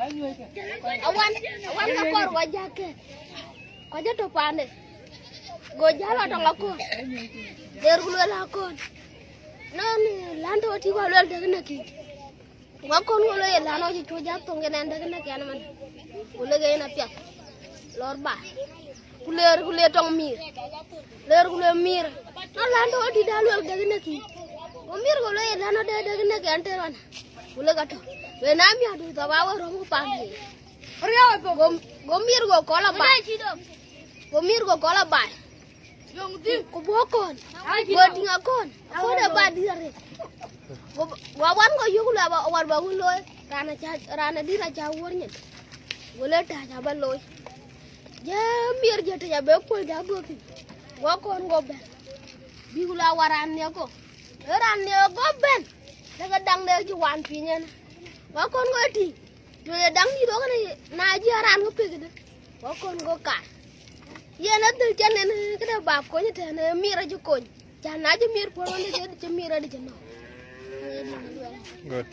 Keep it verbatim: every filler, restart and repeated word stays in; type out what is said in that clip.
Awan, awan ka kɔɔr wa jakë. Kɔc atɔ̈ paande. Go jäl atɔŋ akɔ̈n. Der ku luel akɔ̈n. Nɔn län tɔ̈ tï wa luel dek näkï. Wakɔ̈n go luel ye län ɣɔc cï cuɔ jäl thoŋ yen ɛn dek näkï ɛn man. Ku lek yen apiath. Lɔr ba. Ku leer ku le tɔŋ mir. Leer ku le mir. Nɔn län tɔ̈ dït aluel dek näkï. Go mir go luel ye län ɣɔc dek dek näkï ɛn tëë ɣɔn. Ku lek atɔ̈. Wën amiäkdu thɔp awe röm ku paam ye. Go, go mir go kɔl abaai. Go mir go kɔl abaai. Ku bɔ̈ kɔn. Go tïŋ akɔn. Akɔn ë ba dït arëët. Go, go awan go yök lɔ ba, awar ba wun looi. Raan aca, raan adït aca wuɔ̈r nyin. Go le tääc aba looi. Jɛ mir jɛ tëc abe kuöl jɛ abööth thïn. Go kɔn go bɛ̈n. Bïk lɔ awar raan nhiëk go. Ë raan nhiëk go bɛ̈n. Lek daŋ de cï wan piny en. Go kɔn go tïŋ. Tueŋ ë daŋ dït ɣɔn kënë na jï raan ŋö pek këdë. Wakɔn go kar. Yen adhil cän en këdë bap kony tɛ̈n ë mir acï kony. Cän na cï mir puɔ̈l ɣɔn dït cï mir adï cï nɔ̈k. Good.